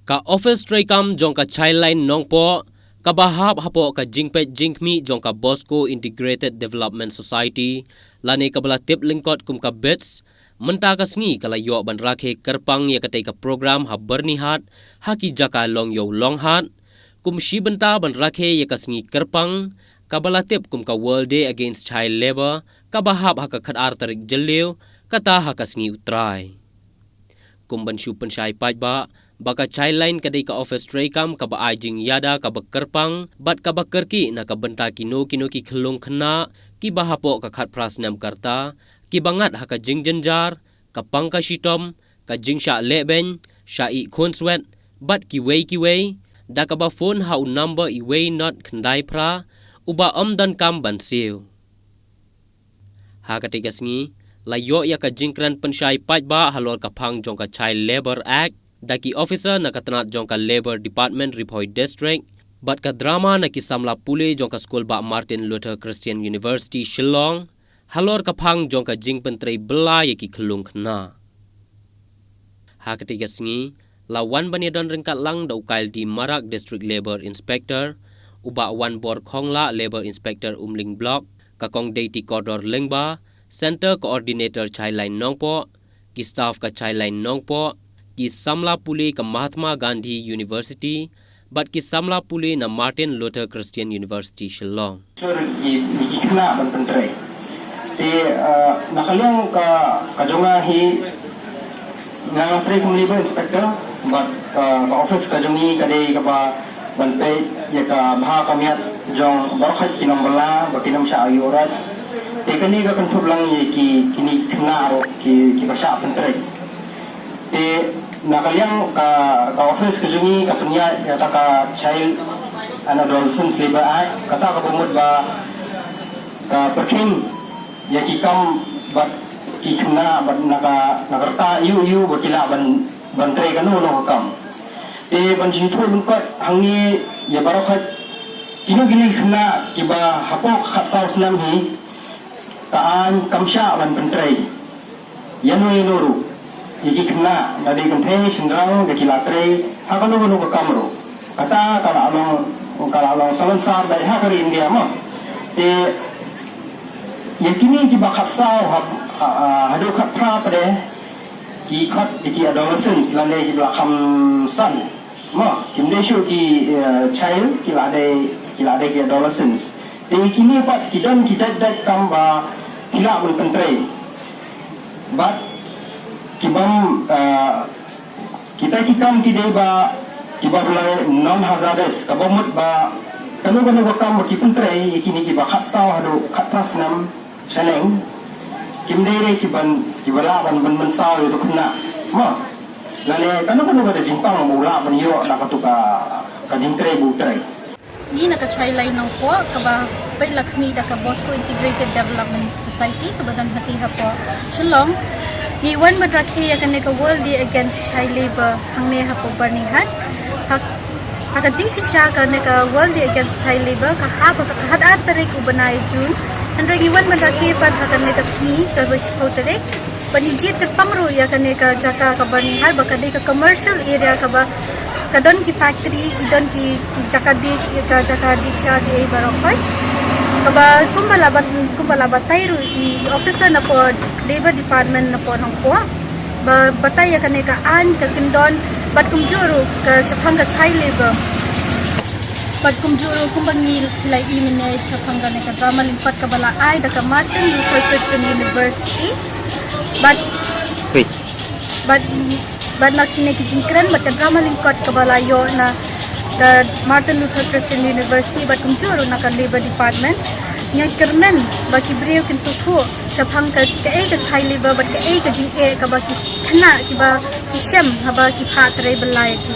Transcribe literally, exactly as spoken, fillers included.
Ka office treikam jong ka Childline Nongpoh, kaba hap hapoh ka jingpeit jingkhmih jong ka Bosco Integrated Development Society, lane kaba la tip lyngkot kum ka BIDS, mynta ka sngi ka la ïoh ban rakhe kyrpang ïa katei ka program ha Byrnihat, ha ki jaka Longïew Longhat, kum shi bynta ban rakhe ïa ka sngi kyrpang, kaba la tip kum ka World Day Against Child Labour, kaba hap ha ka khatar tarik Jylliew, kata ha ka sngi U Trai. Kum ban shu pynshai paidbah, ba ka Childline ka dei ka office treikam kaba ai jingïada kaba kyrpang, bad kaba kyrkieh na ka bynta kino kino ki khyllung khynnah, kiba hapoh ka khatphra snem ka rta, kiba ngat ha ka jingjynjar, ka pang ka shitom, ka jingshah lehbeiñ, shah ïeh khunswet, bad kiwei kiwei, da kaba phone ha u number uwei not khyndai phra, uba ym donkam ban siew. Ha katei ka sngi, la ïoh ïa ka jingkren pynshai paidbah halor ka phang jong ka Child Labour Act, da ki officer na ka tnat jong ka Labour Department Ri Bhoi District, bad ka drama na ki samla pule jong ka skul Bah Martin Luther Christian University Shillong, halor ka phang jong ka jingpyntrei bylla ïa ki khyllung khynnah. Ha katei ka sngi, la wan ban ïadon ryngkat lang da u Kyle D Marak District Labour Inspector, u Bah Wanbor Khonglah Labour Inspector Umling Block, ka Kong Deiti Kordor Lyngba, Centre Coordinator Childline Nongpoh, ki staff ka Childline Nongpoh, ki samla pule ka Mahatma Gandhi University, bad ki samla pule na Martin Luther Christian University Shillong. Sure, ki, ki khynnah ban pyntrei. Te, uh, na ka liang ka, ka jong nga hi, nga trei kum labour inspector, bad, uh, ka office ka jong ngi ka dei kaba ban peit ïa ka bha ka miat jong baroh khoit ki nongbylla, ba kin ym shah ïoh rat. Te kane ka kynthup lang ïa ki, kine khynnah ruh ki, kiba shah pyntrei. Te na ka liang ka, ka office ka jong ngi ka pynïaid ïa kata ka Child and Adolescent Labour Act, kata kaba mut ba ka pyrkhing ïa ki kam bad ki khynnah bad na ka, na ka rta ïu ïu ba ki lah ban, ban trei kano kano ka kam. Te ban shu ïathuh lyngkot hangne ïa baroh khoit kino kino ki khynnah kiba hapoh khatsaw snem hi, ka aiñ kam shah ban pyntrei ïano ïano ruh. Ïa ki khynnah, da dei kynthei shynrang, da ki la trei ha kano kano ka kam ruh. Kata ka la long, ka la long salonsar beit ha ka ri India mo. Te ïa kine kiba khatsaw ha, ha, ha, haduh khatphra pat de, ki khot ïa ki adolescents lane kiba la kham san. Mo, kim dei shuh ki, eh, child, ki la dei, ki la dei ki adolescents. Te kine pat ki don ki jait jait kam ba ki lah ban pyntrei. Bad ki bym, eh, kita ki kam ki dei ba, kiba la non hazardous, kaba mut ba kano kano ka kam ba ki pyntrei ïa kine kiba khatsaw haduh khatphra snem shaneng, kim dei re ki ban, kiba lah ban, ban mynsaw ïa u khynnah. Mo. Lane kano kano ka jingpang ba u lah ban ïoh na katu ka, ka jingtrei ba u trei. Ngi na ka Childline Nongpoh kaba peit lakhmi da ka Bosco Integrated Development Society kaba don hati hapoh Shillong. Ngi wan ban rakhe ïa kane ka World Day Against Child Labour hangne hapoh Byrnihat. Ha, ha ka jingshisha kane ka World Day Against Child Labour ka hap ha ka khatar tarik u bnai June. Hynrei ngi wan ban rakhe pat ha kane ka sngi kaba shiphew tarik. Ban ïa jied kyrpang ruh ïa kane ka jaka ka Byrnihat ba ka dei ka commercial area kaba ka don ki factory, ki don ki, ki jaka dih, ki ka jaka dih sha ki ei baroh khoit. Kaba kumba la bat, kumba la batai ruh i officer napoh Labour Department napoh Nongpoh. Ba batai ïa kane ka aiñ ka kyndon bad kumjuh ruh ka shaphang ka child labour. Bad kumjuh ruh kumba ngi la ïohi mynne shaphang kane ka drama lyngkot kaba la ai da ka Martin Luther Christian University. Bad bad, bad na kine ki jingkren bad ka drama lyngkot kaba la ïoh na ka Martin Luther Christian University bad kumjuh ruh na ka Labour Department. Ngi kyrmen ba ki briew kin sngewthuh shaphang ka, kaei ka child labour bad kaei ka jingeh kaba ki khynnah kiba ki shem haba ki phah trei bylla ïa ki.